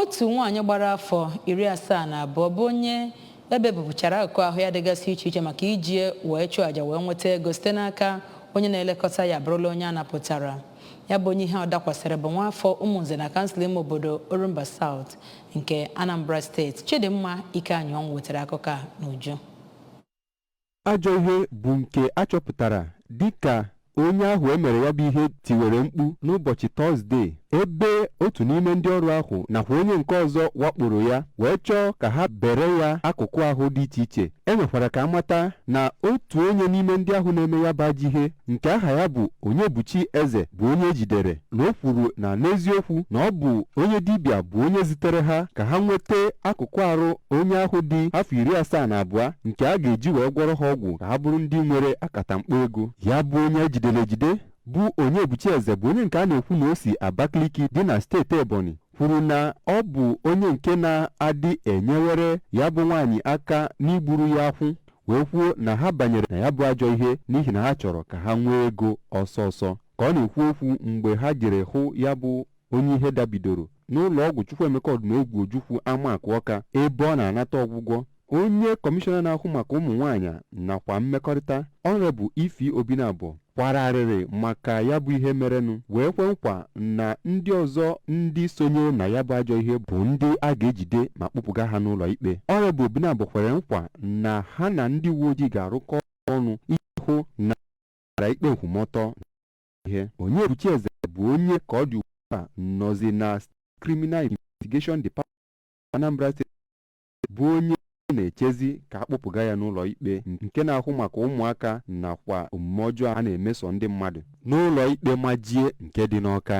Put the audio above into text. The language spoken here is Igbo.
Otu nwaanyị gbara afọ 72 bụ onye ebebupụchara akụkụ ahụ ya dịgasị iche iche maka iji wee chụọ àjà wee nweta ego site n'aka onye na-elekọta ya abụrụla onye a napụtara. Ya bụ onye ihe a dakwasịrị bụ nwaafọ Ụmụnze na kansụl ime obodo Orumba South nke Anambra Steeti. Chidimma Ikeanyionwu wetara akụkọ a n'uju. Ajọ ihe bụ nke a chọpụtara dịka onye ahụ e mere ya bụ ihe tiwere mkpu n'ụbọchị Tọzdee, ebe otu n'ime ndị ọrụ ahụ nakwa onye nke ọzọ wakporo ya wee chọọ ka ha bere ya akụkụ ahụ dị iche iche. E nwekwara ka amata na otu onye n'ime ndị ahụ na-eme ya bụ ajọ ihe, nke aha ya bụ Onyebuchi Eze, bụ onye ejidere, na o kwuru na n'eziokwu na ọ bụ onye dibịa bụ onye zitere ha ka ha nweta akụkụ arụ onye ahụ dị afọ 72, nke a ga-eji wee gwọrọ ha ọgwụ ka ha bụrụ ndị nwere akatamkpo ego. Ya bụ onye ejidere ejide bụ Onyebuchi Eze, bụ onye nke a na-ekwu na o si Abakaliki dị na steeti Ebonyi, kwuru na ọ bụ onye nke na-adị enyewere ya bụ nwaanyị aka n'igburu ya akwụ, wee kwuo na ha banyere na ya bụ ajọ ihe n'ihi na ha chọrọ ka ha nwee ego ọsọ ọsọ. Ka ọ na-ekwu okwu mgbe ha jere hụ ya bụ onye ihe dabidoro n'ụlọ ọgwụ Chukwuemeka Odumegwu Ojukwu Amaku Ọka, ebe ọ na-anata ọgwụgwọ, onye kọmishọna na-ahụ maka ụmụ nwaanyị nakwa mmekọrịta, Honourable Ify Obinabo, kwara arịrị maka ya bụ ihe merenụ, wee kwe nkwa na ndị ọzọ ndị sonyere na ya bụ ajọ ihe bụ ndị a ga-ejide ma kpụpụga ha n'ụlọ ikpe. Honourable Obinabo kwere nkwa na ha na ndị uwe ojii ga-arụkọ ọnụ iji hụ na mara ikpe nkwụmọtọ. Ihe Onyebuchi Eze bụ onye ka ọ dị ugbu a nọzi na Criminal Investigation Department Anambra Steeti, bụ onye na-echezi ka akpụpụga ya n'ụlọ ikpe nke na-ahụ maka ụmụaka nakwa omume ọjọọ a na-emeso ndị mmadụ n'ụlọ ikpe majie nke dị n'Ọka.